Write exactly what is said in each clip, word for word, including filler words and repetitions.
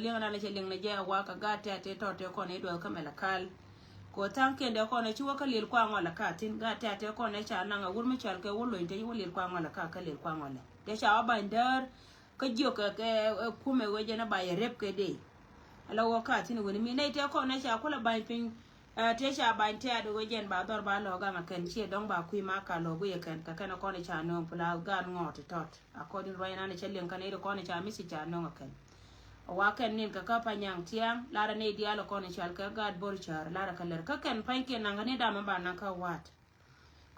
Liŋ nan cɛ liŋ ni jɛ a wak a gat tɛ̈t tɛ tɔt tɛ kɔn i̱ duɔth kä Malakal. Kɛ ɣöö tha̱a̱ŋkiɛn dee kɔn i̱ ci wä kä liɛl kua ŋɔl a ka thi̱n gat tɛ̈t tɛ kɔn i̱ ca naŋ a wur mi cɔal kɛ wä lony tɛ ci wä liɛl kua ŋɔl a ka kä liɛl kua ŋɔl ɛ tɛ ca wä ba̱ny däär. Kä jiök kɛ kɛ kumɛ wee jɛn a ba yɛ rep kɛ dee. Ala wä ka thi̱n wen mi nɛy tɛ kɔn i̱ ca kulɛ ba̱ny piny. Ɛ tëë ca bany tɛ̈t ɣöö jɛn ba dhɔr ba lɔ̱ɔ̱k gaŋ a kɛn ciɛ dɔ̱ŋ ba kui̱ ma ka lɔ̱ɔ̱k wi̱i̱ ɛ kɛn kɛ kɛn ɛ kɔn i̱ ca nööŋ pla gaat ŋɔɔt ti tɔt. According ruac nan i̱ cä liŋ kɛn i̱ ri kɔn i̱ ca mi̱th i̱ ca nööŋ ɛ kɛn. Ɛ wa kɛn nin kɛ kä Panyaŋ Tiaŋ lar ɛ nɛy diaal ɛ kɔn i̱ cal kɛ gaat bo̱r cäär lar ɛ kɛ lɛr kä kɛn pa̱nykiɛn naŋ kɛ ni dam ɛ ba naŋ kä wa̱a̱t.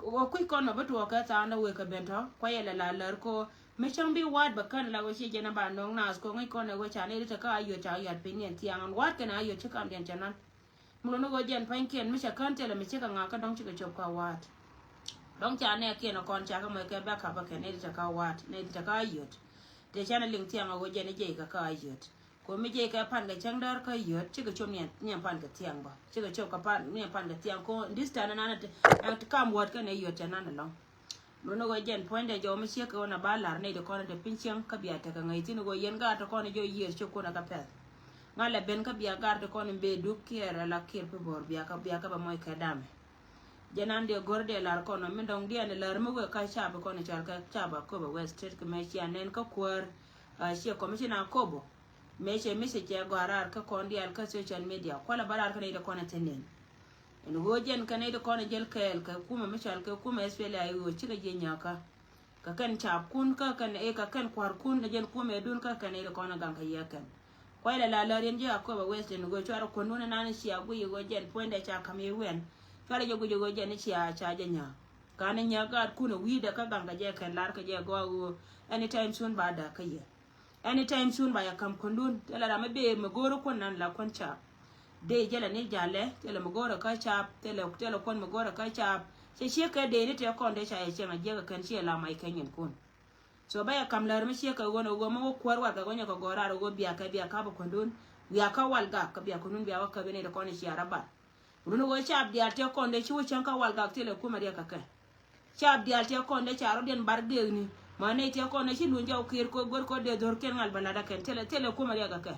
Ɛ ɣöö kui̱ kɔn ɛ bi tuɔɔk kɛ tha̱a̱ŋ dee wëë kɛ ben tɔ̱ kuayɛ lɛ la lär ko mi cäŋ bi wa̱a̱t bɛ kän la ɣöö ciɛ jɛn ɛ ba nööŋ naath ko ŋäc kɔn ɛ ɣöö ca nɛy ri te kä a yöt ca yɔ̱a̱t piny niɛn Thiaŋ ɛn wa̱a̱t kɛn a yöt ci kamdiɛn cɛ nan. Mi luni ɣöö jɛn pa̱nykiɛn mi cɛ kän thilɛ mi cikɛ ŋa̱k kä dɔ̱ŋ cikɛ cop kä wa̱a̱t. Dɔ̱ŋ ca nɛɛkiɛn ɛ kɔn ca kä mɔc kɛ backup ɛ kɛn nɛy ti te kä wa̱a̱t nɛy ti te kä a yöt. Tëë canɛ liŋ Thiaŋ ɛ ɣöö jɛn i̱ jiɛc kɛ kä a yöt. Ko mi jiɛc kɛ pan kɛ cäŋ däär kä yöt cikɛ cop niɛn, niɛn pan kɛ Thiaŋ bä cikɛ cop kɛ pan niɛn pan kɛ Thiaŋ ko this time nan ɛn ti kam wäät kɛn ɛ yöt cɛ nan ɛlɔ̱ŋ. Mën ni ɣöö jɛn puɔ̱nydɛ jɔw mi ciek kɛ ɣöö na ba la̱r nɛy ti kɔn in te piny cieŋ kä bia tekɛ ŋäc thi̱n ɣöö yɛn gaat ti kɔn in jɔw yiëër ci kun ɛ kä pɛ̈th. Ŋa̱l ɛ ben kä bia gaat ti kɔn in bee duk kiɛɛr ala kiɛɛr pi bo̱o̱r bia kä bia kä bɛ mɔc kɛ damɛ. Jɛn an dee go̱r dee la̱r kɔn ɔ min dɔ̱ŋ diɛn in la̱r mi wëë kä cap kɔn in cal kä cap Akobo West State kɛ mɛ cia nɛn kä kuäär. Ciɛ commissioner Akobo mëë cɛ mi cɛ cɛ gɔaa raar kä kɔn diaal kä social media kualɛ bä raar kä nɛy ti kɔn in te nɛn. Ɛn ɣöö jɛn kɛn nɛy ti kɔn ɛ jäl kɛɛl kɛ kumɛ mi cɔal kɛ kumɛ S P L A I O cikɛ jiɛ nyääkä. Kɛ kɛn caapkun kä kɛn ɛ kɛ kɛn kua̱rkun ɛ jɛn kumɛ dun kä kɛn nɛy ti kɔn ɛ gaŋ kɛ yɛ kɛn. Kuay lɛ la lär yɛn ji̱ Akobo West ɛn ɣöö cuarɛ kuändun ɛnan cia guic ɣöö jɛn puɔ̱nydɛ ca ka̱m i̱ wɛn. Cuarɛ jɛ guic ɣöö jɛn cia ca jɛ nyääk. Ka̱n ɛ nyääk gaatkun ɛ wi̱i̱dɛ kä gaŋ kɛ jɛ kɛn lar kɛ jɛ gɔaa ɣöö anytime soon ba da̱k kä yɛ. Anytime soon ba yɛ ka̱m kuändun thilɛ ram mi bee mi go̱o̱r kuän nan la kuän caap. Dee jälɛ ni jalɛ thilɛ mi go̱o̱r kä caap thilɛ thilɛ kuän mi go̱o̱r kä caap. Cɛ ciek kɛ dee ni tëë kɔn dee ca yɛ cieŋ a jiäk kɛ kɛn ciɛ la mac kɛ nyin kun. So ba yɛ ka̱m lär mi ciek kɛ ɣöö ni ɣöö mi wä kuäär warɛgak wä nyɛ kɛ gɔ̱r raar ɣöö bia kɛ bia ka̱p kuändun. Bia kä Walgak kä bia kuändun bia wä käp ni ti kɔn cia rɔ bar. Run ɣöö caap diaal tëë kɔn dee ci wä cäŋ kä Walgak thilɛ kumɛ riɛk kɛ kɛ. Caap diaal tëë kɔn dee ca rɔ̱diɛn bar gëëkni. Ma nɛy tëë kɔn dee ci luny jɔw kiɛɛr kɛ go̱r kɔn dee dho̱r kiɛn ŋal bä lat akɛn thilɛ thilɛ kumɛ riɛk kɛ kɛ.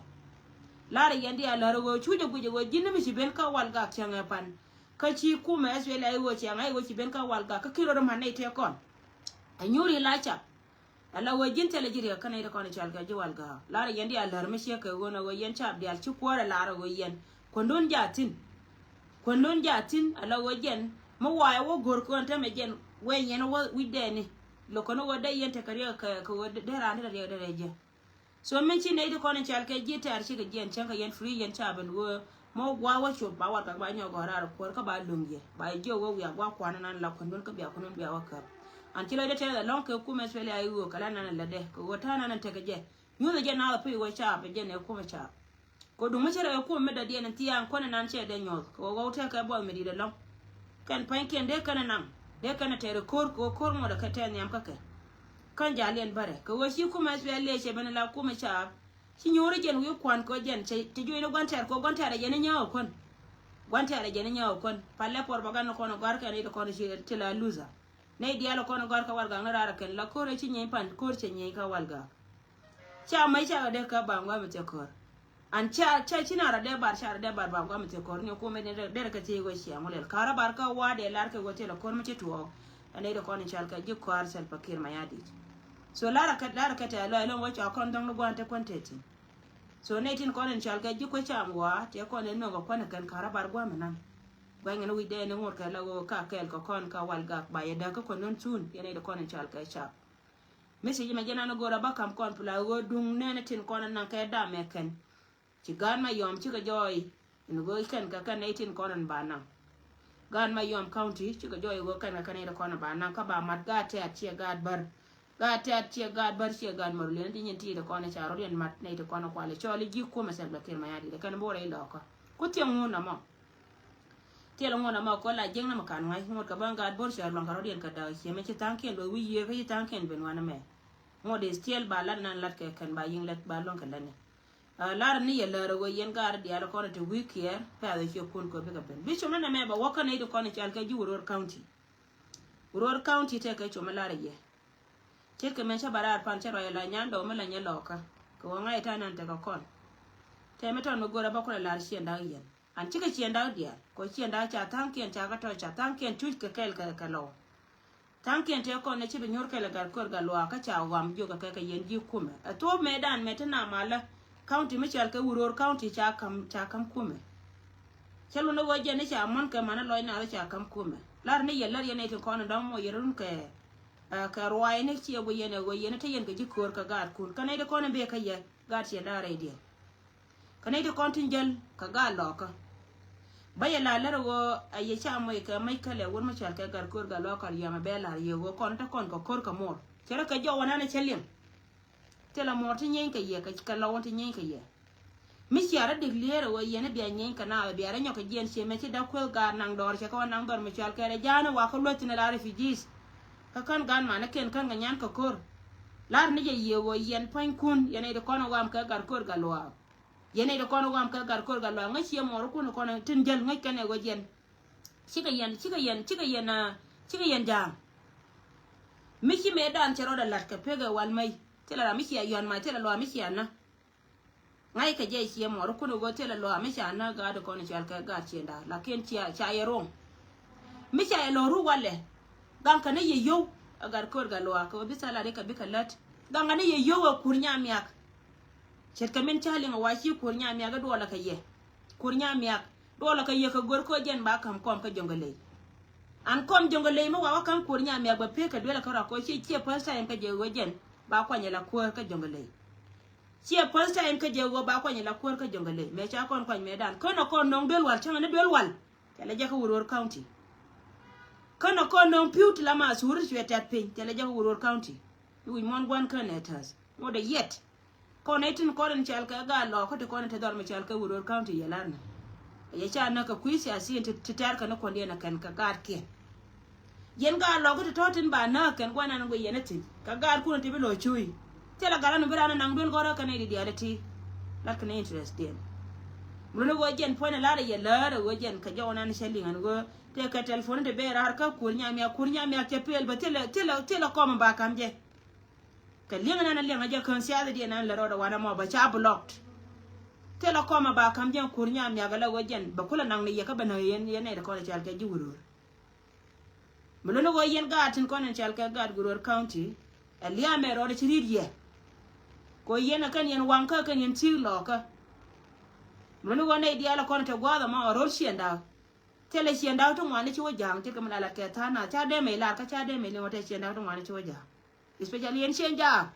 Lar yɛn diaal lär ɣöö cu jɛ guic ɣöö ji̱n mi ci ben kä Walgak cäŋ ɛ pan. Kä ci kumɛ S P L A I O cäŋ ɛ ɣöö ci ben kä Walgak kä kiɛn rɔ̱ ma nɛy tëë kɔn. Ɛ nyuuri la cap. Ala ɣöö ji̱n thilɛ ji̱ riɛk kä nɛy ti kɔn i̱ cɔal kɛ ji̱ Walgak. Lar yɛn diaal lär mi ciek kɛ ɣöö ni ɣöö yɛn caap diaal ci kuäärɛ lar ɣöö yɛn. Kuändun jaa thi̱n. Kuändun jaa thi̱n ala ɣöö jɛn mi wa̱a̱ ɛ wä go̱r kɔn tämɛ jɛn wee yɛn wä wi̱cdɛɛni. Lo̱k kɔn ɣöö dee yɛn tekɛ riɛk kɛ kɛ ɣöö dee raan ti rɛ riɛk dee rɛ jɛ. So min ci nɛy ti kɔn in cɔal kɛ ji̱ tɛ̈r cikɛ jiɛn cäŋ kɛ yɛn free yɛn ca ben ɣöö mɔ gua̱a̱ wä cop ba Walgak ba nyɔk gɔ̱r raar kuäär kä ba luŋ yɛ ba jiök ɣöö wiak gua̱a̱ kuanä nan la kuändun kä bia kuändun bia wä käp. An ci lɔcdä tɛth ɛlɔ̱ŋ kɛ kumɛ S P L A I O kɛ la nan in lätdɛ kɛ ɣöö ta̱a̱ nan in tekɛ jɛ. Nyuthɛ jɛ naath ɛ pi̱i̱ ɣöö caap ɛ jɛn ɛ kumɛ caap. Kɛ duŋ mi cä rɛ ɛ kumɛ mi dɔ̱diɛn in thia̱a̱ŋ kuäär in nan cɛ dee nyuɔ̱th kɛ ɣöö ɣɔw tɛkɛ buɔth mi di̱i̱t ɛlɔ̱ŋ. Kɛn pa̱nykiɛn dee kɛn ɛ naŋ dee kɛn ɛ tɛr ɛ ko̱r kɛ ɣöö ko̱r ŋuɔ̱t ɛ kɛ tɛth nhiam kä kɛ. Kän jaliɛn bärɛ kɛ ɣöö ci kumɛ S P L A cɛ ben ila kumɛ caap. Ci nyuuri jɛn wi̱i̱ kuan kɛ ɣöö jɛn cɛ juɔ̱cni gua̱n tɛ̈r kɛ ɣöö gua̱n tɛ̈r ɛ jɛn i̱ nyääk ɛ kuän. Gua̱n tɛ̈r ɛ jɛn i̱ nyääk ɛ kuän. Palɛ puɔr bä gan ni kɔn ɛ gɔ̱a̱r kɛn i̱ ti kɔn i̱ ti la luza. Nɛy diaal ɛ kɔn ɛ gɔ̱a̱r kɛ Walgak ni raar ɛ kɛn la ko̱r ɛ ci nyieeny pan ko̱r cɛ nyieeny kä Walgak. Ca mac cakɛ dee kä ba̱a̱ŋ gua̱a̱m ɛ thiɛ ko̱r. An ca ca ci na rɔ dee bar ca rɔ dee bar ba̱a̱ŋ gua̱a̱m ɛ thiɛ ko̱r ni kumɛ ni derɛ kɛ thiec wä ciaŋ wä lɛl ka̱rä bar kä wa̱a̱ dee lar kɛ wä thiɛ lɛ ko̱r mi ci tuɔɔk. Ɛn nɛy ti kɔn in cɔal kɛ ji̱ kɔaar Salva Kiir Mayardit. So larɛ kɛ larɛ kɛ tɛ̈th lɔaac lo̱ŋ wä cua kɔn dhɔ̱ŋ ni gua̱a̱n te kuän te thi̱n. So nɛy tin kɔn in cɔal kɛ ji̱ kuec cam wa̱a̱ tëë kɔn in nöŋ kɛ kuän ɛ kɛn ka̱rä bar gua̱a̱m ɛ nan. Gua̱a̱ŋ in wi̱cdɛ in ŋot kɛ la ɣöö ka kɛɛl kɛ kɔn ka Walgak ba yɛ däk kä kuän nun thun yɛn nɛy ti kɔn in cɔal kɛ cap. Message mɛ jɛn an go̱o̱r a bä ka̱m kɔn pla ɣöö duŋ nɛn tin kɔn in naŋ kɛ dam ɛ kɛn. Ci gaat Mayom cikɛ jɔɔy in ɣöö kɛn kɛ kɛn nɛy tin kɔn in ba naŋ. Gaat Mayom County cikɛ jɔɔy ɣöö kɛn kɛ kɛn nɛy tin kɔn in ba naŋ kä ba mat gaat tɛ̈t ciɛ gaat bär. Gaat tɛ̈t ciɛ gaat bär ciɛ gaat mär liɛn ti nyin ti ti kɔn in ca rɔ̱diɛn mat nɛy ti kɔn in kual in cɔɔl i̱ ji̱ kumɛ Salva Kiir Mayardit kɛn bo̱o̱rɛ i̱ lɔɔkä. Ku thiɛŋ ŋun amɔ. Thilɛ ŋuɔ̱t amɔ kɔ la jiäkni mi ka̱n ŋa̱c ŋuɔ̱t kɛ bä gat bo̱r cɔɔr luaŋ kɛ rɔ̱diɛn kɛ da̱a̱k ciɛ mɛ ci tha̱a̱ŋkiɛn luɔth wi̱i̱ yiëë kä ci tha̱a̱ŋkiɛn ben wanɛ mɛ. Ŋuɔ̱t is tiɛl ba lat nan lat kɛ kɛn ba yiŋ lat ba luäŋ kɛ lat ni. Lar ni yɛ lär ɛ ɣöö yɛn gaat diaal kɔn ɛ te wi̱i̱ kiɛɛr pɛ̈th ɛ ciɛ kun kɔ bikɛ ben bi com ni nɛ mɛ bɛ wä kä nɛy ti kɔn ɛ cal kɛ ji̱ Uror County. Uror County tɛkɛ com mi lar ɛ yɛ. Ce̱tkɛ mɛ cä bä raar pan cä ruac ala nyan dɔw mi la nyɛ lɔɔkä kɛ ɣöö ŋa̱c ɛ ta̱a̱ nan tekɛ kɔn. Tɛmɛ tɔn mi go̱rɛ bä kulɛ lar ciɛn da̱k yɛn. An cikɛ ciɛn da̱k diaal kɔ ciɛn da̱k ca tha̱a̱ŋkiɛn ca kɛ tɔ̱ ca tha̱a̱ŋkiɛn tuc kɛ kɛɛl kɛ kɛ lɔw. Tha̱a̱ŋkiɛn tëë kɔn ni ci bi nyuur kɛl ɛ gat ko̱r gat luaak kä ca ɣɔam jiök kɛ kɛ yɛn ji̱ kumɛ. Ɛ thuɔ̱ɔ̱p mëëdan mëë ti na malä county mi cɔal kɛ Wuror county ca ka̱m ca ka̱m kumɛ. Cä lun ni ɣöö jɛn ni ca mɔn kɛ man ni lɔc naath ca ka̱m kumɛ. Lar ni yɛ lär yɛn nɛy tin kɔn in dɔ̱ŋ mɔ yɛ run kɛ, ɛ, kɛ ruaacni ciɛ guiyɛn ɛ ɣöö yɛn ni te yɛn kɛ ji̱ ko̱r kɛ gaatkun. Kä nɛy ti kɔn in bek kä yɛ gaat ciɛn da̱a̱ rɛydiɛn. Kä nɛy ti kɔn tin jäl kɛ gaat lɔkä. Bä yɛ la lär ɣöö a yɛ ca moc kɛ mec kälɛ wur mi cɔal kɛ gat ko̱r gat lɔkä yɛmɛ bɛ lar yɛ ɣöö kɔn te kɔn kɛ ko̱r kɛ mor. Cɛ rɔ kɛ jɔw wä nanɛ cä liŋ. Thilɛ mor ti nyieeny kɛ yɛ kɛ lɔw ti nyieeny kɛ yɛ. Mi cia rɔ dik lier ɣöö yɛn bia nyieeny kɛ naath bia rɔ nyɔk kɛ jiɛn ciɛ mɛ ci dak kueth gaat naŋ dɔɔr cɛ kɛ wä naŋ dhɔr mi cɔal kɛ rɛ ja̱a̱n wa kä luäth thin la refugees. Kä kän gaat manä ken kän kɛ nyan kɛ ko̱r. Lar ni jɛ yie ɣöö yɛn pua̱nykun yɛn nɛy ti kɔn ɣɔam kɛ gat ko̱r gat luaak. Yɛn nɛy ti kɔn ɣɔam kɛ gat ko̱r gat luaak ŋäc ciɛ mor kun kɔn tin jäl ŋäc kɛn ɛ ɣöö jɛn. Cikɛ yɛn cikɛ yɛn cikɛ yɛn a cikɛ yɛn ja̱a̱ŋ. Mi ci mëëdan cɛ rɔɔdɛ la̱t kɛ pek ɛ wal mɛy thilɛ ram mi cia yɔ̱a̱n mac thilɛ luaak mi cia nä. Ŋa̱ckɛ jɛ ciɛ mɔr kun ɣöö thilɛ luaak mi ca nä gaat kɔn cɔal kɛ gaat ciënda lakin cia ca yɛ ro̱ŋ. Mi ca yɛ lo̱r ru walɛ. Gaŋ kɛ ni yɛ yio̱w ɛ gat ko̱r gat luaak kɛ ɣöö bi thalat ikɛ bikɛ lät. Gaŋ kɛ ni yɛ yio̱w ɛ kur nyamiak. Ce̱tkɛ min ca liŋ ɛ wa ci kur nyamiak i̱ duɔlɛ kɛ yɛ. Kur nyamiak duɔlɛ kɛ yɛ kɛ go̱r ko̱ jɛn ba ka̱m kɔm kä Jɔŋgɛ Ley. An kɔm Jɔŋgɛ Ley mi wa wä ka̱m kur nyamiak bɛ pek kɛ duelɛ kä rɔak ko̱ ci ciɛ first time kä jɛ ɣöö jɛn ba kuany ɛ la kuäär kä Jɔŋgɛ Ley. Ciɛ first time kä jɛ ɣöö ba kuany ɛ la kuäär kä Jɔŋgɛ Ley mëë ca kɔn kuany mëëdan känɛ kɔn no̱o̱ŋ duel wal cäŋɛ ni duel wal. Thilɛ jɛ kä Wuror County. Känɛ kɔn no̱o̱ŋ pi̱w ti la ma thuuri cuɛ tɛt piny thilɛ jɛ kä Wuror County. I̱ wi̱c muɔ̱n gua̱n känɛ täth ŋot ɛ yɛt. Kɔn ɛ tin kɔn in cɔal kɛ gaat lɔɔkä ti kɔn in te dhɔr mi cɔal kɛ Wuror County yɛ lar ni. Yɛ ca näk kɛ kui̱ siasin ti tɛ̈r kɛ ni kuɔ̱ndiɛn ɛ kɛn kɛ gaatkiɛn. Yɛn gaat lɔɔkä ti tɔ̱ tin ba näk kɛn guanan guic yɛn ɛ thi̱n kɛ gaatkun ti bi lo̱c cuuc. Thilɛ gat ran bi ran ɛ naŋ duel gɔ̱rä kɛn ɛ di diaal ɛ ti. Lat kɛn ɛ interest diɛn. Mun ni ɣöö jɛn puɔ̱ny ɛ lar ɛ yɛ lär ɛ ɣöö jɛn kɛ jɔw nan cɛ liŋ ɛn ɣöö tëë kɛ telephone ti ben raar kä kur nyamiak kur nyamiak cɛ pel bä thilɛ thilɛ thilɛ kɔm ba ka̱m jɛ. Kɛ liɛŋ nan liɛŋ a jɛ kään siath diɛ nan lɛ rɔɔdɛ wanɛ mɔ bɛ ca blocked. Thilɛ kɔmɛ ba ka̱m jɛn kur nyam miak a lɛ wä jɛn bɛ kulɛ naŋ ni yɛ kä bɛ näk yɛn yɛn nɛy ti kɔn i̱ cɔal kɛ ji̱ Wuror. Mi luni ɣöö yɛn gaat tin kɔn in cɔal kɛ gaat Wuror County. Ɛ lia̱a̱ mɛ rɔɔdɛ ci ri̱t yɛ. Kɛ ɣöö yɛn ɛ kɛn yɛn waŋ kä kɛn yɛn ti̱i̱k lɔɔkä. Mi luni ɣöö nɛy diaal ɛ kɔn in te gua̱a̱th ɛmɔ ɛ ro̱l ciɛn da̱a̱k. Thilɛ ciɛn da̱a̱k ti ŋuan i̱ ci wä ja̱a̱ŋ ce̱tkɛ mi la lat kɛ tha̱a̱ŋ nath ca dee mɛ i̱ lar kä ca dee mɛ i̱ liŋ wä tɛ ciɛn da̱a̱k ti ŋuan i̱ ci wä ja̱a̱ŋ. Especially yɛn ciɛn jaak.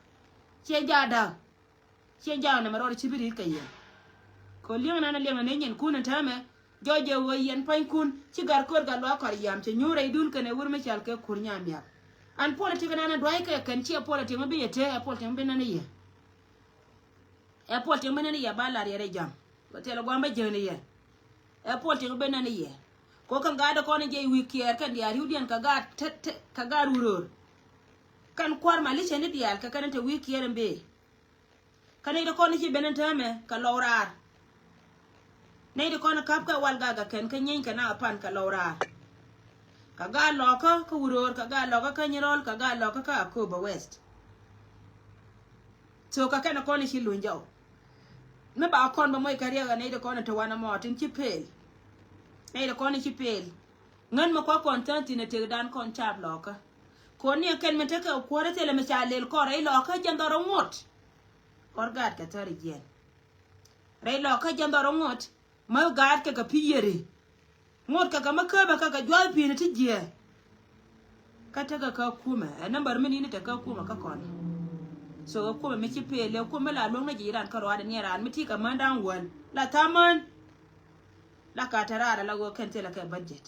Ciɛn jaak da̱a̱k. Ciɛn jaak nɛmɛ rɔɔdɛ ci bi ri̱t kɛ yɛn. Kɛ liɛŋ nan liɛŋ ni nyin kun in täämɛ. Jɔc jɛ ɣöö yɛn pua̱nykun ci gat ko̱r gat luaak kɔr yam cɛ nyuur rɛydun kɛnɛ wur mi cɔal kɛ kur nyam yam. An politik nan dua̱ckɛ kɛn ciɛ politik mi bi yɛ te ɛ politik mi bi nan i̱ yɛ. Ɛ politik mi nan i̱ yɛ ba lar yɛ rɛy jam. Bä thilɛ gua̱a̱m bä jäni yɛ. Ɛ politik mi bi nan i̱ yɛ. Ko kɛn gaat kɔn in jɛ wi̱i̱ kiɛɛr kɛn diaal riwdiɛn kɛ gaat te te kɛ gaat Wuror. Kɛn kua̱r malicɛ ni diaal kɛ kɛn in te wi̱i̱ kiɛɛr in bëë. Kä nɛy ti kɔn i̱ ci ben in täämɛ kɛ lɔw raar. Nɛy ti kɔn i̱ ka̱p kɛ wal gak kɛ kɛn kä nyieeny kɛ na pan kɛ lɔw raar. Kɛ gaat lɔkä kä Wuror kɛ gaat lɔkä kä Nyirol kɛ gaat lɔkä kä Akobo West. So kɛ kɛn kɔn i̱ ci luny jɔw. Mi ba kɔn bä moc kɛ riɛk ɛ nɛy ti kɔn i̱ te wanɛ mɔ tin ci pel. Nɛy ti kɔn i̱ ci pel. Ŋän mi kua̱r kɔn thäŋ thi̱n ɛ tëkdan kɔn caap lɔkä. Kɔn ni ɛ kɛn mi tekɛ kuäärä thilɛ mi ca lel kɔn rɛy lɔkä jɛn dhɔr ɛ ŋot. Kɔr gaat kɛ thäri jiɛn. Rɛy lɔkä jɛn dhɔr ɛ ŋot. Mä gaat kɛ kɛ pi̱i̱ yeri. Ŋot kɛ kɛ mä käbɛ kɛ kɛ juath pi̱i̱ni ti jiɛ. Kä tekɛ kä kumɛ ɛ number mi nini tekɛ kumɛ kä kɔn. So ɛ kumɛ mi ci pel ɛ kumɛ la luäŋ ni ji̱ ran kä ruaadɛ ni ran mi ti kɛ män da̱ŋ wäl la tha̱a̱ŋ män. La ka te raar ala ɣöö kɛn thilɛ kɛ budget.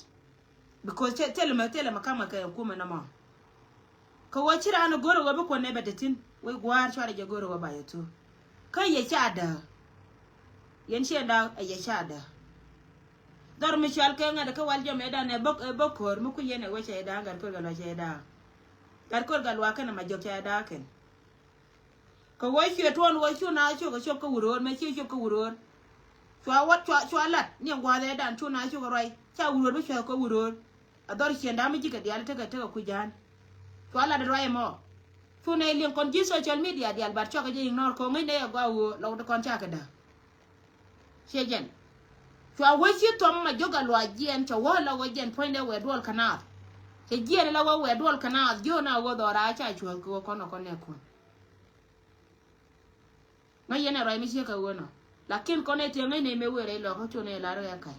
Because thilɛ mɛ thilɛ mɛ kamɛ kɛ kumɛ nɔmɔ. Kɛ ɣöö ci raan go̱r ɣöö bi kuɔn nɛ bɛ te thi̱n wec gua̱a̱r cuarɛ jɛ go̱r ɣöö ba yɛ thuk. Kä yɛ ca dääk. Yɛn ciɛ da̱a̱k ɛ yɛ ca dääk. Dhɔr mi cual kɛ ŋa̱t kä wal jɔmɛ dan ɛ bä ɛ bä ko̱r mi ku yɛn ɛ wec cɛ da̱a̱k gat ko̱r gat luaak cɛ da̱a̱k. Gat ko̱r gat luaak kɛn ɛ ma jɔk cɛ da̱a̱k kɛn. Kɛ wä cuɛ tuɔɔn wä cu na cok ɛ cop kä Wuror mɛ ci cop kä Wuror. Cua wat cua cua lat ni ɛ gua̱a̱th ɛ dan cu na cok ɛ ruac ca Wuror bi cuɛ kä Wuror. A dhɔr ciɛn da̱a̱k mi ji̱ kɛ diaal tekɛ tekɛ kui̱ ja̱a̱n. Cua lat ɛ ruac ɛmɔ. Cu nɛ liŋ kɔn ji̱ social media diaal bat cua kɛ jɛ ignore kɛ ŋäc nɛ ɛ gɔaa ɣöö lɔk ti kɔn ca kɛ da̱a̱k. Ciɛ jɛn. Cua wä ci thɔm ma jok a luac jiɛn, cɛ wä la wä jɛn puɔ̱nydɛ wɛ duɔl kä naath. Cɛ jiɛn la wä wɛ duɔl kä naath, jiön a wä dhɔra ca cuɔth kɛ wä kɔn ɔ kɔn nɛ kun. Ŋäc yɛn ɛ ruac mi ciek kɛ ɣöö nɔ. Lakin kɔn ɛ tiɛ ŋäc nɛy mëë wëë rɛy lɔkä cuɔn ɛ lar ɣɛ ka̱c.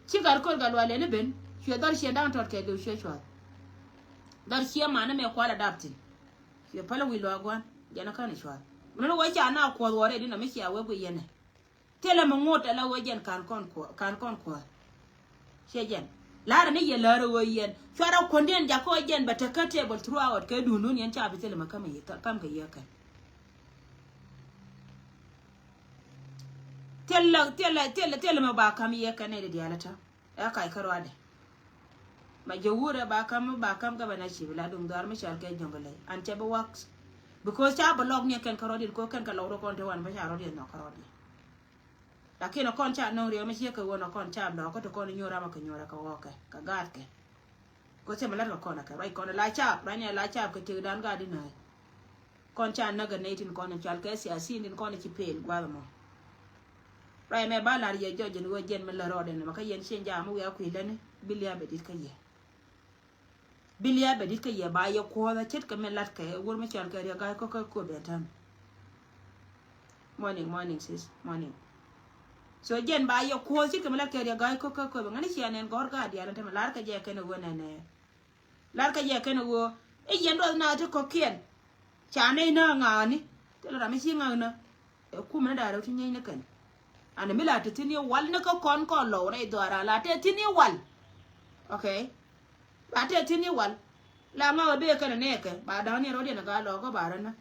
Ci gat ko̱r gat lualɛ ni ben cuɛ dhɔr ciɛ da̱ŋ tɔt kɛ liw ciɛ cuath. Dhɔr ciɛ manä mëë kual adap thi̱n. Cuɛ pälä wi̱i̱ luaak gua̱n jɛn ɛ kän ɛ cuath. Min ni wä ca na kuɔth wä rɛy di nɔ mi cia wee guiy yɛn ɛ. Thilɛ mi ŋot ala ɣöö jɛn ka̱n kɔn kuɔth, ka̱n kɔn kuɔth. Ciɛ jɛn. La̱rä ni yɛ läärä ɣöö yɛn cuarɛ kuɔ̱ndiɛn jakä ɣöö jɛn bɛ tekä table throughout kɛ duundun yɛn ca bi thilɛ mi ka̱m kɛ yɛ kɛn. Thilɛ, thilɛ, thilɛ, thilɛ mi ba ka̱m yɛ kɛn ni di diaal ɛ tä. Ɛ kac kä ruadɛ. Ma jɛ wurɛ ba ka̱m, ba ka̱m gabana cip la duŋ dhɔar mi cal kɛ jɔ̱ŋ kɛ lɛy an cɛ bi wax. Because ca bi lɔk ni ɛ kɛn kä ruadɛ ko kɛn kɛ lɔk rɔ kɔn te wan bä ca ruadɛ nhɔk kä ruadɛ. Lakin ɛ kɔn ca no̱ŋ riɛk mi ciek kɛ ɣöö nɔ kɔn ca lɔk kä ti kɔn nyuɔr ram ɛ kɛ nyuɔr ɛ kɛ ɣɔɔkɛ kɛ gaatkɛ. Ko cɛ mi lat kɛ kɔn ɛ kɛ ruac kɔn ɛ la cap ruac ni ɛ la cap kɛ tiek dan gaat di nääc. Kɔn ca näk ɛ nɛy tin kɔn in cal kɛ siasin tin kɔn in ci pel gua̱th ɛmɔ. Ruac mɛ ba la̱r yɛ jɔc in ɣöö jɛn mi lät rɔɔdɛ nɛmɛ kä yɛn cieŋ jam mi wiaa kui̱ lätni bi lia̱a̱ bɛ di̱t kä yɛ. Bi lia̱a̱ bɛ di̱t kä yɛ ba yɛ kuɔth a ce̱tkɛ mi la̱tkɛ wur mi cal kɛ riɛk ga̱a̱c kä kä kuɔth bɛ ta̱n. Morning, morning, sis. Morning. So jɛn ba yɛ kuɔth ce̱tkɛ mi la̱tkɛ riɛk ga̱a̱c kä kä kuɔth bɛ ŋäni cia nɛn gɔ̱r gaat diaal in tämɛ la̱r kɛ jɛ kɛn ɛ ɣöö nɛnɛ. La̱r kä jɛ kɛn ɛ ɣöö i̱ yɛn duɔth naath ti kɔ̱kiɛn. Ca nɛy nääk ŋa̱a̱ni thilɛ ram mi ci ŋa̱a̱k nä. Ɛ kumɛ ni da̱a̱r rɛw ti nyieny ni kɛn. Ani mi la te thi̱n i̱ wal ni kä kɔn kɔn lɔw rɛy dhɔaara la te thi̱n i̱ wal. Okay. La te thi̱n i̱ wal. La ŋa̱a̱k ɛ bee kɛn ɛ nɛɛkɛ ba da̱a̱n ni rɔ̱diɛn ɛ gaa lɔɔkä ba rä nä.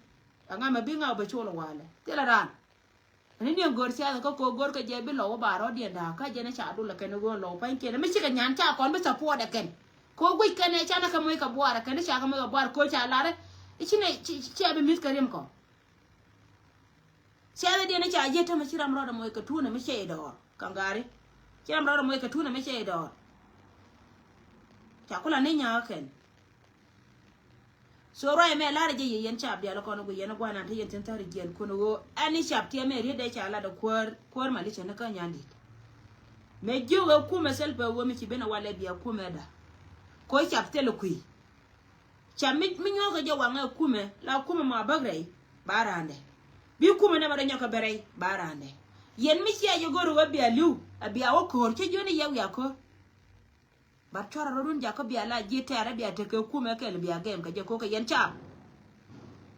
Ɛ ŋa̱a̱k mɛ bi ŋa̱a̱k bɛ col walɛ thilɛ raan. Ani ni ɛn gör siasa kä ko gör kä jɛ bi lɔw ba rɔ̱diɛn da̱a̱ kä jɛn ca dul ɛ kɛn ɣöö lɔw pa̱ny kiɛn mi cikɛ nyan ca kɔn bi support ɛ kɛn. Ko guic kɛn ɛ canɛ kɛ moc kɛ buar ɛ kɛn ca kɛ moc kɛ buar ko ca lar. I̱ ci nɛ ci ci a bi mi̱th kɛ riɛm kɔ. Siasa diɛn ca jiɛ tämɛ ci ram rɔɔdɛ moc kɛ tuunɛ mi cɛ idɔɔr kaŋ gari. Ci ram rɔɔdɛ moc kɛ tuunɛ mi cɛ idɔɔr. Ca kula ni nyakä kɛn. So ruac mɛ lar jɛ yɛ yɛn cap dial kɔn gu yɛn guanan te yɛn tin thar jiɛn kun ɣöö ɛn ni cap tiɛ mɛ riet dɛ ca lat kuäär kuäär mali cɛ ni kä nyan dit. Mɛ jiök ɛ kumɛ thil pɛ ɣöö mi ci ben a walɛ bia kumɛ da. Ko cap thil kui̱. Cap mi mi nyuɔk kɛ jɛ waŋ ɛ kumɛ la kumɛ ma bäk rɛy ba randɛ. Bi kumɛ nɛ ma rɛ nyɔk kɛ bɛ rɛy ba randɛ. Yɛn mi cia jɛ go̱r ɣöö bia li̱w a bia wä ko̱r cɛ jiön i̱ yɛ wiak ko̱r. But cuarɛ rɔ̱dun jakä bia la ji̱ tɛɛrɛ bia tekɛ kumɛ kɛl bia gɛm kɛ jɛ ko̱kɛ yɛn cap.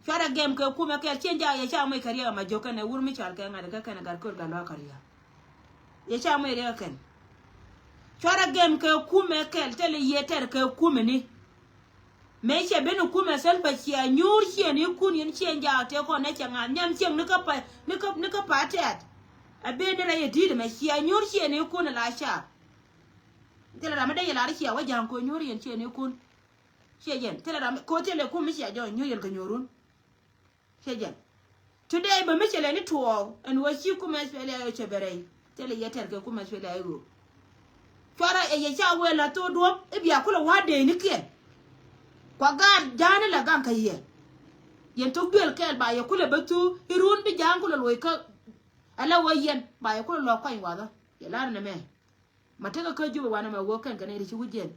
Cuarɛ gɛm kɛ kumɛ kɛl cien ja yɛ ca mɔc kɛ riɛk ɛmɛ jok kɛnɛ wur mi cal kɛ ŋa̱t kɛ kɛnɛ gat kör gat lɔa kɛ riɛk. Yɛ ca mɔc riɛk kɛn. Cuarɛ gɛm kɛ kumɛ kɛl tɛlɛ yɛ tɛr kɛ kumɛ ni. Mëë cɛ ben kumɛ thil pɛ cia nyuur cien ikun yɛn cien ja tɛ kɔn nɛ cɛ ŋa̱t nyam cieŋ ni kä pa ni kä ni kä pa tɛɛt. A ben ni rɛy ɛ di̱t ɛmɛ cia nyuur cien ikun la cap. Thilɛ ram mi dee yɛ lar i̱ cia wä ja̱a̱ŋ ko̱ nyuur yɛn ciɛ ni kun. Ciɛ jɛn thilɛ ram mi ko̱ thilɛ kum mi cia jɔ̱ɔ̱ny nyuur yɛn kɛ nyuurun. Ciɛ jɛn. Today bä mi cɛ lɛ ni tuɔɔk ɛn wä ci kum S P L A cɛ bɛ rɛy. Thilɛ yɛ tɛr kɛ kum S P L A ɣöö cuarɛ ɛ yɛ ca wëë la thok duɔ̱p i̱ bia kulɛ wa̱a̱ dee ni kiɛn. Kua gaat ja̱a̱n ilɛ gaŋ kä yɛ. Yɛn thok duël kɛɛl ba yɛ kulɛ bä thuk i̱ run bi ja̱a̱n kulɛ luɔc kä. Ala wä yɛn ba yɛ kulɛ lɔɔk kuany wathä. Yɛ lar nɛ mɛ. Ma tekɛ kä Jubɛ wanɛ mɛ wä kɛn kɛ nɛy ti ci wi̱cdiɛn.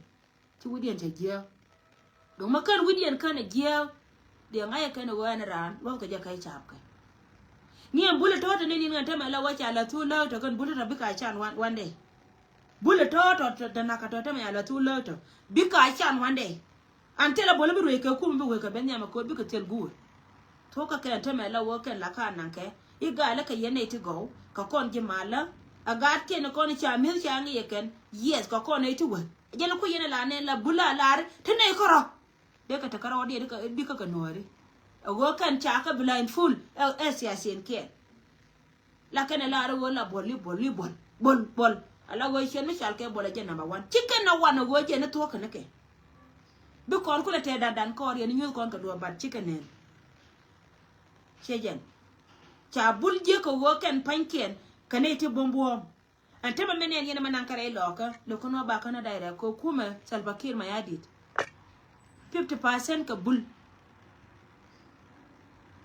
Ci wi̱cdiɛn cɛ jiääk. Duŋ ma kän wi̱cdiɛn kän ɛ jiääk. Diɛ ŋa̱cɛ kɛn ɛ ɣöö ɛn raan luɔ̱thkɛ jɛ kɛ capkɛ. Ni ɛn bul ɛ tɔ̱ɔ̱t ɛ ni ni̱n ŋɛn tämɛ la wä ca la thuk lääk tɔ kɛn bul ɛ tɔ̱ bikɛ a can one, one day. Bul ɛ tɔ̱ɔ̱t tɔ tɔ nakä tɔ tämɛ ca la thuk lääk tɔ bikɛ a can one day. An thilɛ bol bi ruëëc kɛ kum bi wëë kɛ ben nhiam ɛ ko̱o̱t bikɛ thil guur. Thuɔ̱kä kɛn tämɛ la wä kɛn la ka naŋkɛ i̱ gaalä kɛ yɛn nɛy ti gɔw kɛ kɔn ji̱ malä. A gaatkiɛn kɔn ca mi̱eth ca ŋi̱i̱c ɛ kɛn. Yes kɛ kɔn nɛy ti wä jɛn ku yɛn la nɛn la bula lar ti nɛy kärɔ. Dee kɛ te kärɔ diɛ dikä kɛ nuɔ̱ɔ̱ri. A ɣöö kɛn ca kɛ blindfold ɛ siasiɛn kiɛn. La kɛn ɛ lar ɣöö la buɔl i̱ buɔl i̱ buɔl buɔl buɔl. Ala ɣöö ciɛn mi cal kɛ buɔl ɛ jɛ number one ci kɛn na wan ɛ ɣöö jɛ ni thuɔ̱k kɛn kɛ. Bi kɔn kulɛ tɛɛ dandan kɔɔr yɛn i̱ nyuth kɔn kɛ duɔ̱ɔ̱p bat ci kɛ nɛn. Ciɛ jɛn ca bul jiäk kɛ ɣöö kɛn pa̱nykiɛn kɛ nɛy ti buɔ̱m buɔ̱ɔ̱m. Ɛn te mɛ mɛ nɛn yɛn mɛ naŋ kɛ rɛy lɔɔkä lo̱k kä nuɔ̱ɔ̱p bakä ni direct kɛ kumɛ Salva Kiir Mayardit. Fifty percent kɛ bul.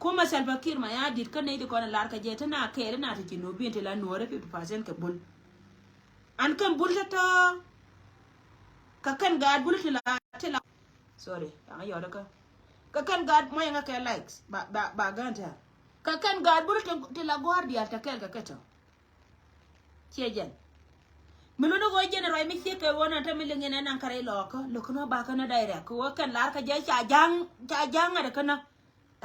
Kumɛ Salva Kiir Mayardit kä nɛy ti kɔn lar kɛ jɛ ti na kɛɛl na ti ci nuɔ̱ɔ̱r bin ti la nuɔ̱ɔ̱r fifty percent kɛ bul. An kɛn bul tɔ̱tɔ̱. Kɛ kɛn gaat bul ti la, ti la. Sorry, yaŋ yɔt kä. Kɛ kɛn gaat mɔyɛ ŋa kɛ likes ba, ba, ba ganta. Kɛ kɛn gaat bul ti, ti la gua̱a̱r diaal tɛ kɛɛl kɛ kɛ tɔ. Ciɛ jɛn. Mi luni ɣöö jɛn ruac mi ciek kɛ ɣöö nan te mi liŋ in ɛn naŋ kärɛ ilɔɔkä lo̱k ni ɣöö bakä ni direct kɛ ɣöö kɛn lar kä jɛ ca ja̱a̱ŋ, ca ja̱a̱ŋ ŋa̱t kä na.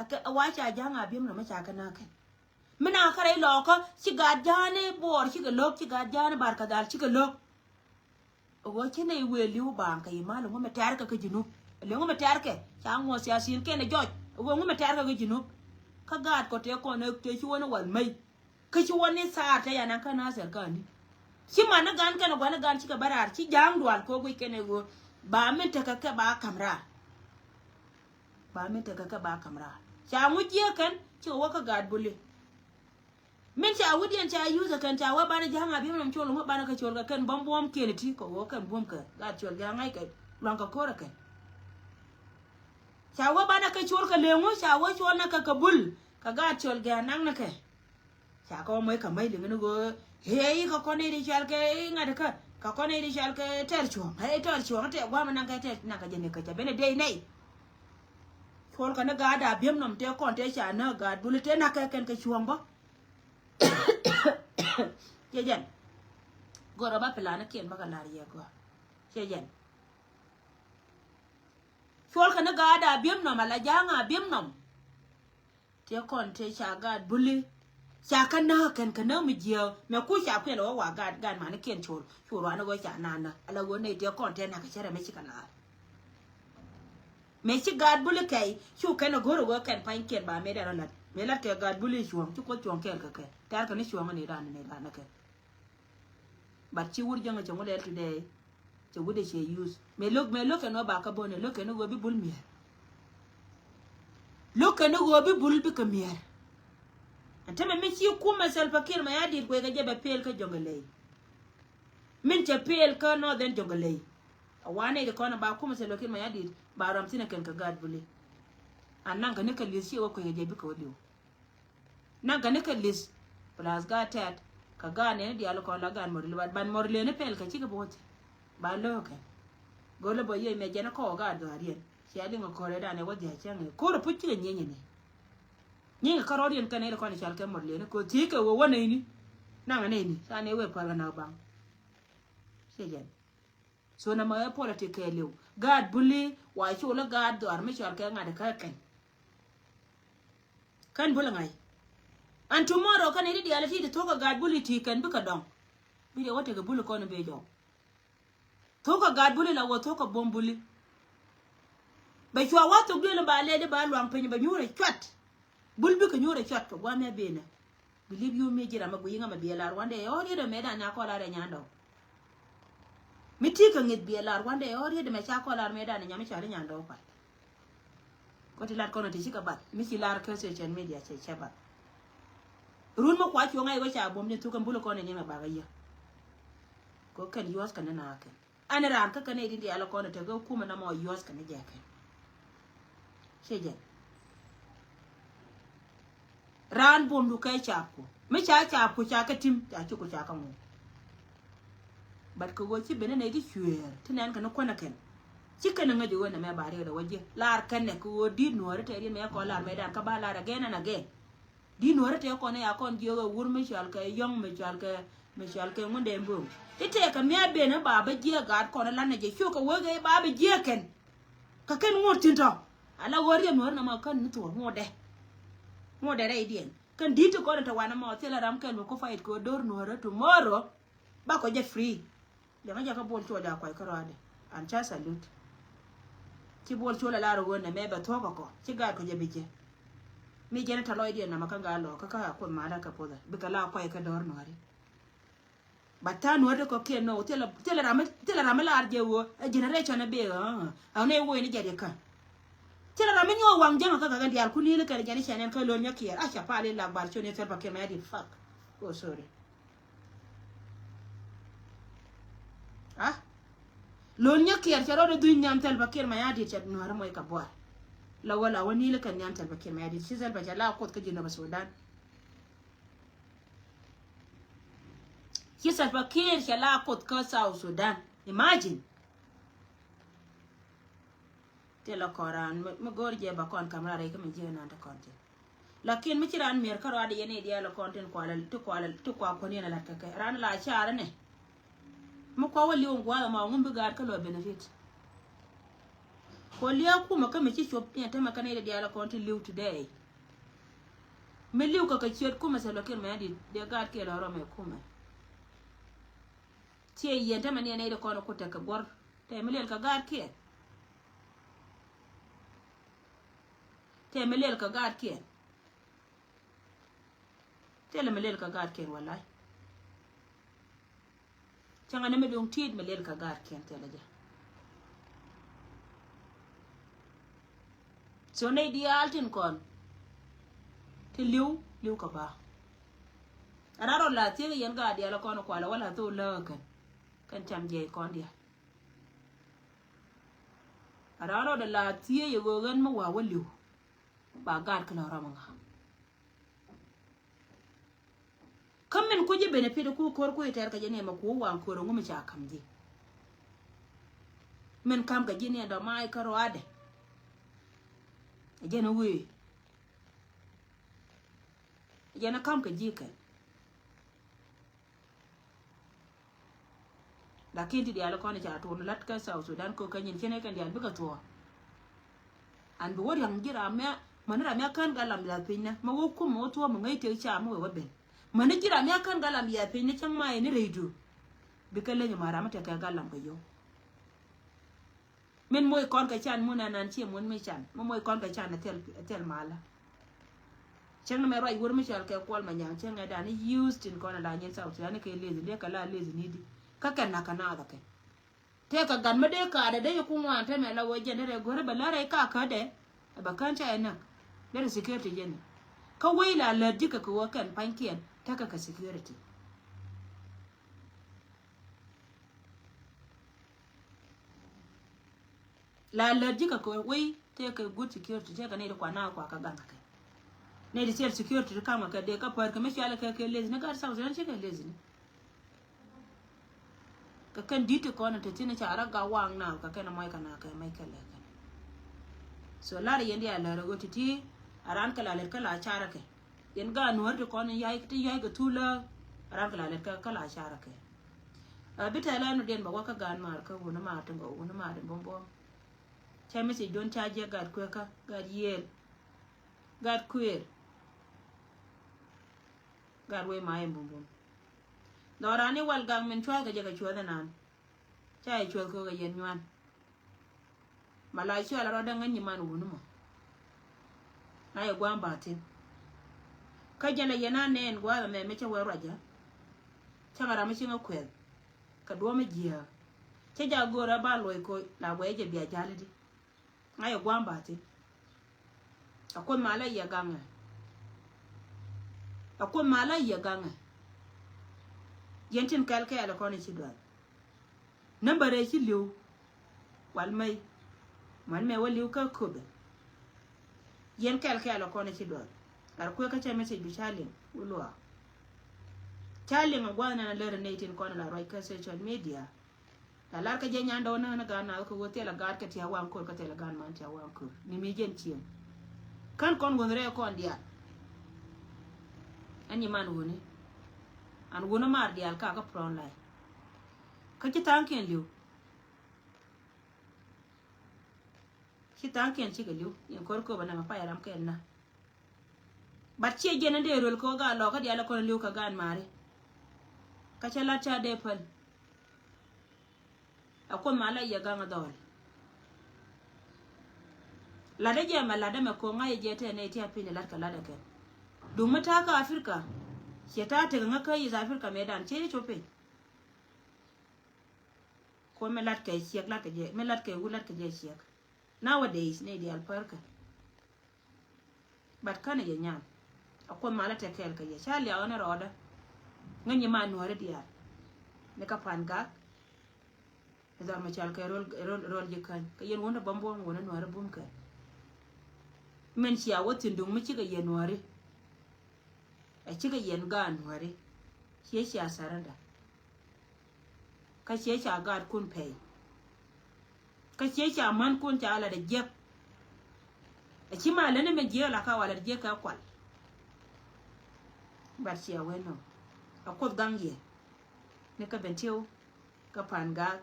Ɛ kɛ wa ca ja̱a̱ŋ a biɛm nɔmɔ ca kɛ na kɛn. Mi na kärɛ ilɔɔkä ci gaat ja̱a̱ni buɔɔr cikɛ lo̱k, ci gaat ja̱a̱ni bar kɛ dhal cikɛ lo̱k. Ɛ ɣöö ci nɛy wëë li̱w baaŋ kɛ imal ŋu mi tɛ̈rkɛ kä Junub. Ɛ liŋ ŋu mi tɛ̈rkɛ ca ŋuɔ̱th siasin kɛn ɛ jɔc ɛ ɣöö ŋu mi tɛ̈rkɛ kä Junub. Kä gaat kɔ tëë kɔn ɛ tëë ci wä ni wal mey. Kä ci wä ni thaar tëë yan an kä Nasir kä ni. Ci man ni gan kɛn ɛ gua̱n ni gan cikɛ bä raar ci ja̱a̱ŋ dual kɛ ɣöö guic kɛn ɛ ɣöö ba min tekɛ kɛ ba ka̱m raar. Ba min tekɛ kɛ ba ka̱m raar ca ŋuc jiɛ kɛn cikɛ wä kä gaat buli. Min ca wi̱diɛn ca yuth ɛ kɛn ca wä banɛ ja̱a̱ŋ a bi̱m nɔm col ŋuä banɛ kɛ col kɛ kɛn bäm buɔ̱m kiɛn iti kɛ ɣöö kɛn buɔ̱m kɛ gaat col ja̱a̱ŋ ŋa̱c kɛ luaŋ kɛ ko̱r ɛ kɛn. Ca wä banɛ kɛ col kɛ leŋu ca wä col nɛ kɛ kɛ bul kɛ gaat col gɛ anaŋ nɛ kɛ. Ca kɛ wä mɔc kɛ mäc liŋ ni ɣöö hee i̱ kɛ kɔn i̱ di cɔal kɛ i̱ ŋa̱t kä kɛ kɔn i̱ di cɔal kɛ tɛr cuɔ̱ŋ hee tɛr cuɔ̱ŋ tɛ gua̱a̱m naŋ kɛ tɛr naŋ kɛ jɛ ni kɛ cɛ ben ɛ dee nɛy. Col kɛ ni gaat a bi̱m nɔm tɛ kɔn tɛ ca näk gaat buli tɛ na̱k kɛ kɛn kɛ cuɔ̱ŋ bä. Ciɛ jɛn. Gör ɔ ba plan kiɛn bä kɛ la̱r yɛ gör. Ciɛ jɛn. Cuɔl kɛ ni gaat a bi̱em nɔm ala ja̱a̱ŋ a bi̱em nɔm. Tiɛ kɔn tëë ca gaat buli. Ca kä näk kɛn kä näk mi jiääk mɛ ku ca kuɛl ɣä wa gaat gaat mani kiɛn col cu ruani ɣä ca naan näk ala ɣä nɛy tiɛ kɔn tëë näk kɛ cärɛ mɛ ci kɛ laar. Mɛ ci gaat buli kɛy cu kɛn a go̱r ɣä kɛn pa̱ny kiɛn ba mɛ dɛn rɔ lat mɛ lat kɛ gaat buli cuɔ̱ŋ ci kuoth cuɔ̱ŋ kɛɛl kɛ kɛ tɛ̈r kɛ ni cuɔ̱ŋ ni dan ni dan ni kɛ. But ci wur jäŋ cɛ ŋu lɛl today. Cɛ wut de cɛ use. Mɛ lo̱k mɛ lo̱k kɛn wä ba kä bone lo̱k kɛn wä bi bul miɛr. Lo̱k kɛn wä bi bul bi kɛ miɛr. Ɛn tämɛ mi ci kumɛ Salva Kiir Mayardit kuɛ kɛ jɛ bɛ pel kä Jonglei. Min cɛ pel kä Northern Jonglei. A wanɛ di kɔn ba kumɛ Salva Kiir Mayardit ba ram thinɛ kɛn kɛ gaat buli. A naŋ kɛ ni kɛ lieth ci wä kuɛ kɛ jɛ bi kɛ wä liw. Naŋ kɛ ni kɛ li̱th. Plus gaat tɛt kɛ gaat nɛni diaal kɔn la gaat mɔr li̱th ban mɔr li̱th ni pɛl kɛ cikɛ bo̱o̱th. Ba lo̱o̱kɛ. Go̱lä bä yiëë mɛ jɛn kɔɔk gaat dhɔaar yɛn cia liŋ kɔrɛ dan ɛ wä dhiac cäŋ ɛ ko̱r ɛ puc cikɛ nyieny ni. Nyieny kɛ kärɔɔd yɛn kɛn ɛ kɔn cal kɛ mɔr li̱th ni ko̱ thiec kɛ wä wä nɛy ni. Naŋ nɛy ni ca nɛy wee pär kɛ nak baŋ. Ciɛ jɛn. So nɛ mɛ ɛ politik kɛɛliw gaat buli wa col ɛ gaat dhɔaar mi cɔal kɛ ŋa̱t ɛ kä kɛn. Kɛn buli ŋa̱c. And tomorrow kɛn iti diaal iti ti thok ɛ gaat buli ti kɛn bikɛ dɔŋ. Bi diɛ wä tekɛ buli kɔn i̱ bee jɔw. Thok ɛ gaat buli la wä thok ɛ buɔ̱m buli. Bɛ cua wä thok duël in ba lɛl i̱ ba luaŋ piny bɛ nyuur ɛ cuat. Bul bikɛ nyuur ɛ cuat kɛ gua̱a̱th mɛ benɛ. Believe you me ji̱ ram mi guiy ŋa mi biɛ lar wandɛ ɛ ɣɔr yet ɛ mɛ dan nya kɔl ar ɛ nyandɔw. Mi ti kɛ ŋi̱th biɛ lar wandɛ ɛ ɣɔr yet ɛ mɛ ca kɔl ar mɛ dan ɛ nya mi cɔal i̱ nyandɔw kual. Kɔ ti lat kɔn ɛ ti ci kɛ bath mi ci lar kä social media cɛ cɛ bath. Run mi kua cuɔ̱ŋ a iwä ca buɔ̱m ni thuk kɛn bul kɔn ɛ ni mɛ bak ɛ yä. Kɔ kɛn yuɔth kɛn ni na kɛn. Ɛn raan kä kɛn nɛy ti diaal kɔn ɛ tekɛ kumɛ na mɔ yuɔth kɛn jɛ kɛn. Ciɛ jɛn. Raan buɔ̱mdu kɛ caapku mi ca caapku ca kɛ tim ca cukku ca kɛ ŋu. But kɛ ɣöö ci ben nɛy ti cueer ti nɛn kɛn kuänä kɛn. Ci kɛn ŋäc ɣöö nɛmɛ ba riɛk dɛ wä jiɛ lar kɛn nɛ kɛ ɣöö di̱t nuɔ̱ɔ̱ri tɛɛr yɛn mɛ kɔn lar mɛ dan kä ba lar again and again. Di nuɔ̱rä tëë kɔn ya kɔn jiök ɛ wur mi cɔal kɛ yɔ̱ŋ mi cɔal kɛ mi cɔal kɛ ŋundɛ mböŋ. I̱ tëë kɛ mia̱ ben ɛ ba bä jiɛk gaat kɔn ɛ lan ɛ jɛ ciök kɛ wek ɛ ba bä jiɛk kɛn. Kɛ kɛn ŋuɔ̱t thi̱n tɔ ala ɣöö riɛm nuɔ̱rä nɔmɔ kän ni thuɔ̱ɔ̱r ŋuɔ̱tdɛ. Ŋuɔ̱tdɛ rɛydiɛn kɛn di̱t ti kɔn ɛ te wanɛ mɔ thilɛ ram kɛn mi ku fight kɛ ɣöö do̱r nuɔ̱rä tomorrow. Ba kɔ jɛ free. Liɛŋä jɛ kä Bol Col a kuay kärɔadɛ. An ca salute. Ci Bol Col a lar ɣöö nɛ mɛ bɛ thuɔ̱k kɔ ci gaat kɔ jɛ bi jɛ. Mi jɛn tɛ lɔcdiɛn namɛ kä gaa lɔ kä kä a kuoth malä kɛ puɔthɛ bikɛ la kuay kä dɔ̱r nuɔ̱ri. But tha̱a̱ŋ nuɔ̱ri kɔ kiɛn nɔ thilɛ ram thilɛ ram mi lar jɛ ɣöö ɛ generation ɛ bee ɣöö a ɣöö nɛ woc ni jɛ di kä. Thilɛ ram mi nyuɔ̱ɔ̱k waŋ jäŋä kä kɛ kɛn diaal kun ni ni kɛn jɛn i̱ cɛn ɛn kä lo̱l nyɛ kiɛɛr a ca pal i̱ lak bar ciö ni thil pa kiɛn mɛ di fuck. Oh sorry. Ah. Lon nyɛ kiɛɛr cɛ rɔɔdɛ dhuny nhiam thɛl pa kiɛɛr ma ya diet cɛ nuäärä mɔc ka buar. La wä la wä ni̱i̱l kɛ nhiam Salva Kiir Mayardit. Ci Salva cɛ la Kuoth kä Jinub Sudan. Ci Salva Kiir cɛ la Kuoth kä South Sudan. Imagine. Ti la kɔn raan mi go̱o̱r jɛ ba kɔn kam raan rɛy kä mi jiɛ nan ti kɔn ti. Lakin mi ci raan mier kä rɔadɛ yɛn idiɛ la kɔn tin kualɛ ti kualɛ ti kua kuɔn yɛn a lat kɛ kɛ raan la carɛ nɛ. Mi kua wä liw gua̱a̱th ma ŋum bi gaat kä lɔ benefit. Kua lia̱a̱ kumɛ kä mi ci cuɔp ni ɛn tämɛ kä nɛy dee diaal kɔn ti li̱w today. Mi li̱w kɛ kɛ ciöt kumɛ Salva Kiir Mayardit dee gaat kiɛ lɔ rɔmɛ kumɛ. Ciɛ yɛn tämɛ ni ɛn nɛy dee kɔn ku tekɛ guɔ̱r tɛ mi liɛl kɛ gaat kiɛ. Tɛ mi liɛl kɛ gaat kiɛ. Tɛ lɛ mi liɛl kɛ gaat kiɛ walay. Cäŋɛ ni mi duŋ ti̱i̱t mi lel kɛ gaatkiɛn thilɛ jɛ. So nɛy diaal tin kɔn ti li̱w li̱w kɛ ba. Ɛ ran rɔ la thiek yɛn gaat diaal kɔn kualɛ wala thok läk kɛn kɛn cam jiɛc kɔn diaal. Ɛ ran rɔ dee la thiek yɛ ɣöö ɣän mi wa̱a̱ wä li̱w ba gaat kɛ lɔ rɔm ŋa. Kä min ku ji̱ benefit ku ko̱r ku itɛr kɛ ji̱ ni ɛmɛ ku waŋ ko̱r ŋu mi ca kam ji̱. Min kam kɛ ji̱ ni ɛn dɔ̱ ma̱a̱ ikä ruaadɛ. Ɛ jɛn i̱ wee. Ɛ jɛn i̱ kam kɛ ji̱ kɛn. Lakin ti diaal kɔn ca tuun lat kä South Sudan kɔ kä nyin cɛn kɛn diaal bikɛ thuɔɔ. An bi wä riaŋ ji̱ ram mɛ mäni ram mɛ kän gat lam yath piny nɛ mɛ wä kum mɛ wä thuɔɔ mɛ ŋäc tëk ca mɛ wee wä ben. Mäni ji̱ ram mɛ kän gat lam yath piny nɛ cäŋ ma yɛ ni rɛy duur. Bikɛ leny ma ram mɛ tekɛ gat lam kɛ yio̱w. Min moc kɔn kɛ can mun anan ciɛ mun mi can mi moc kɔn kɛ can a thil a thil mala. Cäŋ ni mɛ ruac wur mi cɔal kɛ Kuɔl Manyaŋ cäŋ ɛ dan i̱ use tin kɔn a la nyin South Sudan kɛ lezi liɛ kɛ la lezi ni di kä kɛn na kɛ naath kɛ. Tëë kɛ gat mi dee kaat ɛ dee yɛ ku ŋuan te mɛ la wee jɛn dee rɛ go̱rɛ bɛ lärɛ ka kä dɛ ɛ bɛ kän ca ɛ näk. Dee rɛ security jɛn ɛ kä wei la lät ji̱ kɛ kɛ wee kɛn pa̱nykiɛn tekɛ kɛ security. La lät ji̱ kɛ kɛ wei tëë kɛ good security tëë kɛ nɛy ti kua naath kua kɛ gaŋ kɛ kɛ. Nɛy ti cɛl security ti ka̱m kɛ kɛ dee kä pär kɛ mi cualɛ kɛ kɛ lezi ni gat South Sudan ci kɛ lezi ni. Kɛ kɛn di̱t ti kɔn te thi̱n ca rɔ gak waŋ naath kɛ kɛn mɔc kɛ naath kɛ mɛc kɛ lɛ kɛn. So lar yɛn diaal lär ɣöö ti̱ti̱ a raan kɛ la lät kä la carɛ kɛ. Yɛn gaat nuäär ti kɔn in ya̱c ti ya̱c kɛ thulä a raan kɛ la lät kä kä la carɛ kɛ. A bi tɛl ɛn diɛn bɛ wä kä gaat maar kä wun maar ti gɔw wun maar in buɔ̱m buɔ̱m. Cɛ message duɔ̱n ca jiɛ gaat kuekä gaat yiëël. Gaat kuëër. Gaat wee ma in buɔ̱m buɔ̱m. Dhɔran i̱ wal gak min cua̱th kɛ jɛ kɛ cuäth inan. Ca yɛ cuäth kɛ kɛ yɛn nyuan. Ma la cual rɔ däŋ ŋäny man wuni mɔ. Na yɛ gua̱a̱m ba thi̱n. Kä jɛn a yɛn a nɛɛn gua̱a̱th ɛmɛ mi cä wee ruacä. Cä ŋa ram mi ci ŋä kuɛth. Kɛ duɔ̱ɔ̱m mi jiääk. Cä jaak go̱o̱rä ba luɔc koc la guɛy jɛ bia ja̱l i̱di. Ŋa̱c ɛ gua̱a̱m ba thi̱n. A kuoth mal a yɛ gaŋɛ. A kuoth mal a yɛ gaŋɛ. Yɛn tin kɛl kɛɛl kɔn i̱ ci dual. Nambärɛ ci li̱w. Wal mɛy. Män mɛ wä li̱w kä köpɛ. Yɛn kɛl kɛɛl kɔn i̱ ci dual. Lar kuekä cɛ message bi ca liŋ wä luaak. Ca liŋ a gua̱a̱th nɛn a lär a nɛy tin kɔn a la ruac kä social media. La lar kä jɛ nyan dɔw näk ni gaat na kɛ ɣöö thilɛ gaat kɛ tia̱a̱ waŋ ko̱r kä thilɛ gaat man tia̱a̱ waŋ ko̱r ni mi jɛn cieŋ. Kän kɔn wun rɛɛ kɔn diaal. Ɛn nyi man wuni. An wuni maar diaal ka kä front line. Kä ci tha̱a̱ŋkiɛn li̱w. Ci tha̱a̱ŋkiɛn cikɛ li̱w in ko̱r köpä nɛmɛ pay ram kɛn na. But ciɛ jiɛn in dee röl kɛ ɣöö gaat lɔɔkä diaal ɛ kɔn li̱w kɛ gaat maari. Kä cä lat ca dee päl. A kuoth ma la yɛ gaŋ a dhɔl. Lat ɛ jɛ mɛ lat ɛ mɛ ko̱ŋ ŋa̱c ɛ jɛ tɛn nɛy ti a piny ɛ lat kɛ lat ɛ kɛn. Duŋ mi ta̱a̱ kä Africa. Ciɛ ta̱a̱ tek ŋä kä East Africa mëë dan ciɛ cop piny. Kuɔn mi lat kɛ ciɛk lat kɛ jɛ mi lat kɛ wut lat kɛ jɛ ciɛk. Nowadays nɛy diaal pärkä. But känɛ yɛ nyan. A kuoth malä tɛ kɛɛl kɛ yɛ ca liaw ni rɔɔdä. Ŋäc nyi ma nuääri diaal. Ni kä pan gak. Ni dhɔr mi cal kɛ rol rol rol ji̱ käny kä yɛn wun ti bäm buɔ̱m wun ni nuääri bum kɛ. Min cia wä thi̱n duŋ mi cikɛ yɛn Nuääri. Ɛ cikɛ yɛn gaat Nuääri. Ciɛ cia surrender. Kä ciɛ ca gaatkun pɛy. Kä ciɛ ca mänkun ca lat ɛ jiäk. Ɛ ci ma leni min jiäk la ka wa lat jiäk kɛ kual. But cia wen nɔ. Ɛ Kuoth gaŋ yɛ. Ni kä Bentiu, kä Pangak,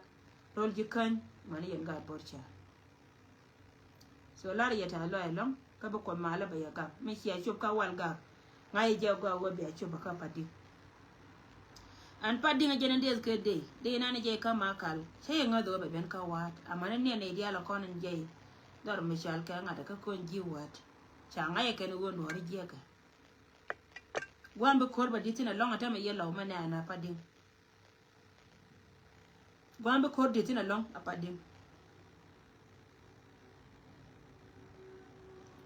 Rol Jikäny, mani yɛn gaat Bor Cäär. So lar yɛ tɛth lɔaac ɛlɔ̱ŋ, kä bi Kuoth malä bɛ yɛ gak. Mi cia cop kä wal gak. Ŋa̱c yɛ jɛ gɔaa wä bia cop kä Padi̱ŋ. Ɛn Padi̱ŋ ɛ jɛn in deth kɛ dee, dee inan jɛ kä Makal. Cä yɛ ŋäth wä bɛ ben kä wa̱a̱t. Amäni niɛn i̱ diaal ɛ kɔn in jɛ i̱ dhɔr mi cɔal kɛ ŋa̱t kä kɔn ji̱ wa̱a̱t. Ca ŋa̱c yɛ kɛn i̱ wä Nuääri jiɛkɛ. Gua̱a̱m bi ko̱r bɛ di̱t thi̱n ɛlɔ̱ŋ ɛ tämɛ yɛ Lɔw mɛ nɛ ɛn a Padi̱ŋ. Gua̱a̱m bi ko̱r di̱t thi̱n ɛlɔ̱ŋ a Padi̱ŋ.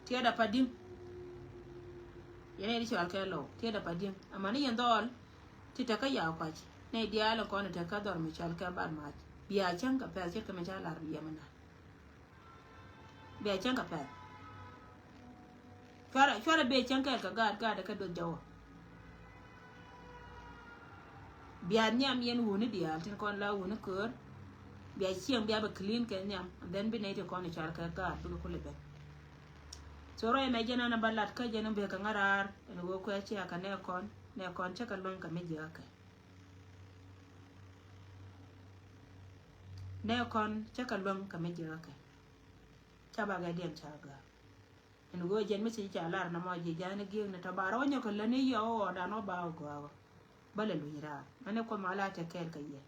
Tiɛɛt a Padi̱ŋ. Yɛn ɛ di cɔal kɛ Lɔw. Tiɛɛt a Padi̱ŋ. Amäni yɛn dhɔɔl ti te kä Yaw Kuac. Nɛ diaal in kɔn in te kä dhɔr mi cɔal kɛ Bar Mac. Bia cäŋ kɛ pɛl ce̱tkɛ mi ca lar bi yɛm inan. Bia cäŋ kɛ pɛl. Cuarɛ, cuarɛ bia cäŋ kɛɛl kɛ gaat, gaat kɛ duɔth jɔwä. Bia nhiam yɛn wuni diaal tin kɔn la wuni köör. Bia cieŋ bia bɛ clean kɛ nhiam. And then bi nɛy ti kɔn i̱ car kɛ gaat bikɛ kulɛ ben. So ruac ɛmɛ jɛn ɛn a ba lat kä jɛn in bek kɛ ŋa̱raar ɛn ɣöö kuɛ cia kɛ nɛ kɔn, nɛ kɔn cä kɛ luäŋ kɛ mi jiäkä kɛ. Nɛ kɔn cä kɛ luäŋ kɛ mi jiäkä kɛ. Ca ba gɛ diɛn ca gä. Ɛn ɣöö jɛn mi ci ca lar na mɔ ji̱ ja̱a̱n i̱ gi̱eekni tɔ ba rɔ wä nyɔk kɛ läni yɔ ɣɔɔdan wä ba wä gɔaa wä. Bä lɛ luny raar. Mɛn i̱ Kuoth ma la tɛ kɛɛl kɛ yɛ.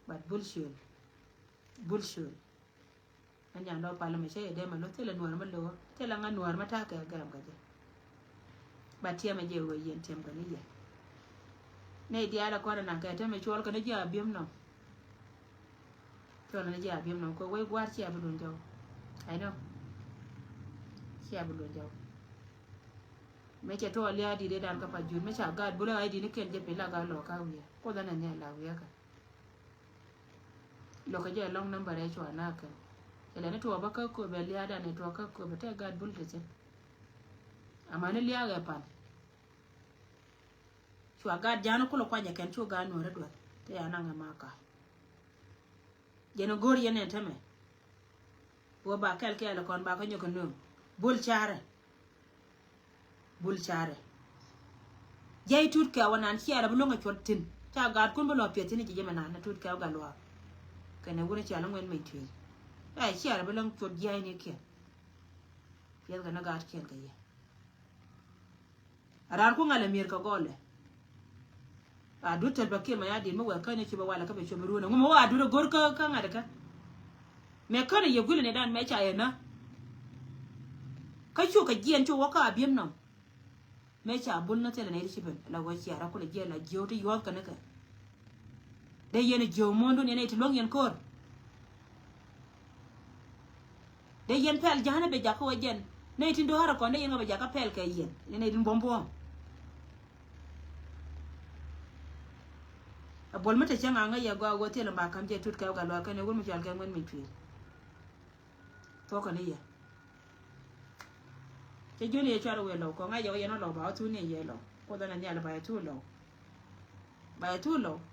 But bul ciöl. Bul ciöl. Mɛn nyan dɔɔ pal mɛ cä yɛ dee mɛ lo̱ thilɛ Nuäär mɛ lo̱. Thilɛ ŋa Nuäär mɛ ta̱a̱ kɛ gɛrɛm kɛ jɛ. But tiɛmɛ jɛ ɣöö yɛn tiɛm kɛ ni yɛ. Nɛy diaal ɛ kɔn ɛ naŋ kɛ tɛmɛ cuɔl kɛ ni ji̱ a bi̱em nɔ. Cuɔl ni ji̱ a bi̱em nɔ kɛ wec gua̱a̱r cia bi luny jɔw. I know. Cia bi luny jɔw. Mëë cɛ tuɔɔk lia̱a̱ di̱t ëëdan kä pa jut mëë ca gaat bulä a i̱ di̱t ni kiɛn jɛ pil la gaat lɔɔk ka wiɛ. Kuoth ɛn ɛ nhial la wiɛ kä. Lo̱k kɛ jɛ lɔŋ nambär ɛ cua nak kɛ. Cɛ lɛ ni tuɔɔk bä kä köpɛ lia̱a̱dan ɛ tuɔɔk kä köpɛ tɛ gaat bul ti thi̱n. Amäni lia̱a̱ ɛ pan. Cua gaat ja̱a̱n kulɛ kuanyɛ kɛn cu gaat Nuäärä duɔth. Te ya naŋ ɛ ma ka. Jɛn go̱o̱r yɛn ɛn tämɛ. Wä ba kɛl kɛɛl kɔn ba kä nyɔk kɛ nööŋ. Bul carɛ. Bul carɛ. Jɛy tut kɛ wä nan ciarɛ bi lo̱ŋ ɛ cuɔt thi̱n. Ca gaatkun bi lɔ piɛth thi̱n ci jɛ mɛ nan tut kɛ wä gat luaak. Kɛnɛ wun ciarɛ ŋuɛn mɛny tui̱. Ɛ ciarɛ bi lo̱ŋ cuɔt jiaynikiɛn. Piɛth kɛ ni gaatkiɛn kɛ yɛ. A raan ku ŋa̱l ɛ mi̱er kɛ gɔlɛ. A dut thil bä kiɛn ma ya di̱t mi wɛk käny ɛ ci bä walɛ kä bɛ cuɔp mi ruun ɛ ŋum ɛ wä a dut ɛ go̱r kä kä ŋa̱t ɛ kä. Mɛ känɛ yɛ guilɛ ni dan mɛ ca yɛ nä. Kä cu kɛ jiɛn cu wä kä a bi̱em nɔm. Mɛ ca bul nä thilɛ nɛy ti ci ben la wä cia rɔ kulɛ jiɛn la jiɛw ti yuɔth kɛ ni kɛ. Dee yɛn jiöök muɔ̱ɔ̱ndun yɛn nɛy ti luäŋ yɛn ko̱r. Dee yɛn pɛl ja̱a̱nä bɛ jakä wä jɛn nɛy tin do̱o̱rä kɔn dee yɛn ŋa bɛ jakä pɛl kɛ yɛn yɛn nɛy tin buɔ̱m buɔ̱ɔ̱ŋ. A buɔl mi te cäŋ aŋä yɛ gɔaa wä thilɛ ma ka̱m jɛ tut kɛ wä gat luaak kɛn ɛ wur mi cual kɛ ŋuɛn mi cuil. Thuɔ̱kä ni yɛ. Cɛ ji̱n yɛ cuarɛ wëë Lɔw kɔŋ a yɛ wä yɛn wä Lɔw ba wä thun ni yɛ Lɔw. Kuoth ɛn a nhial ba yɛ thun Lɔw. Ba yɛ thun Lɔw.